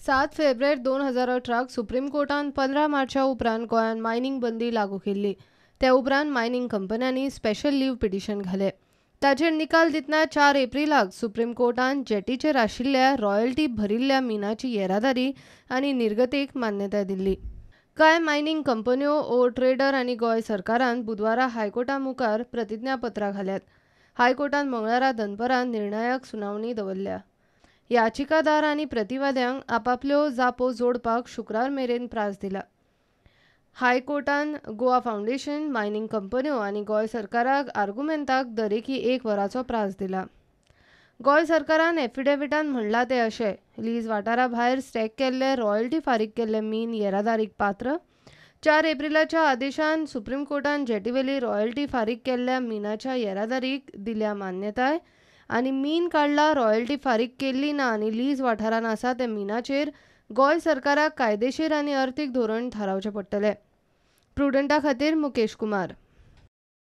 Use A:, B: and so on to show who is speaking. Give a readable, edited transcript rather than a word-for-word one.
A: 7 फेब्रुवारी 2018 supreme कोर्टान 15 मार्चा उपरांत गोंयांत mining बंदी लागू केल्ली. त्या उपरांत मायनिंग कंपन्यांनी स्पेशल लीव पिटिशन घालें. ताचेर निकाल दितना 4 एप्रिलाक सुप्रीम कोर्टान जेटीचेर आशिल्ल्या रॉयल्टी भरिल्ल्या मिनाची येरादारी आनी निर्गतीक मान्यताय दिल्ली. कांय मायनिंग कंपन्यो, ओ ट्रेडर आनी गोंय सरकारान बुधवारा हायकोर्टा मुखार प्रतिज्ञापत्रां घाल्यात. हायकोर्टान मंगळारा दनपरां निर्णायक सुनावणी दवरल्या. याचिकादार आनी प्रतिवाद्यांक आपापल्यो जापो जोडपाक शुक्रार मेरेन प्रास दिला. हायकोर्टान गोवा फावंडेशन, मायनिंग कंपन्यो आनी गोंय सरकाराक आर्गुमेंताक दरेकी 1 वराचो प्रास दिला. गोंय सरकारान एफिडेविटान म्हणलां तें अशें: लीज वाठारा भायर स्टॅक केल्ले रॉयल्टी फारीक केल्ले मीन येरादारीक पात्र. 4 एप्रिलाच्या आदेशान सुप्रीम कोर्टान जेटीवेली रॉयल्टी फारीक केल्ल्या मिनाच्या येरादारीक दिल्या मान्यताय आनी मीन काडला रॉयल्टी फारीक केल्ली ना आनी लीज वाठारान आसा त्या मिनाचेर गोंय सरकाराक कायदेशीर आनी अर्थीक धोरण थारावचें पडटलें. प्रुडंटा खातीर मुकेश कुमार.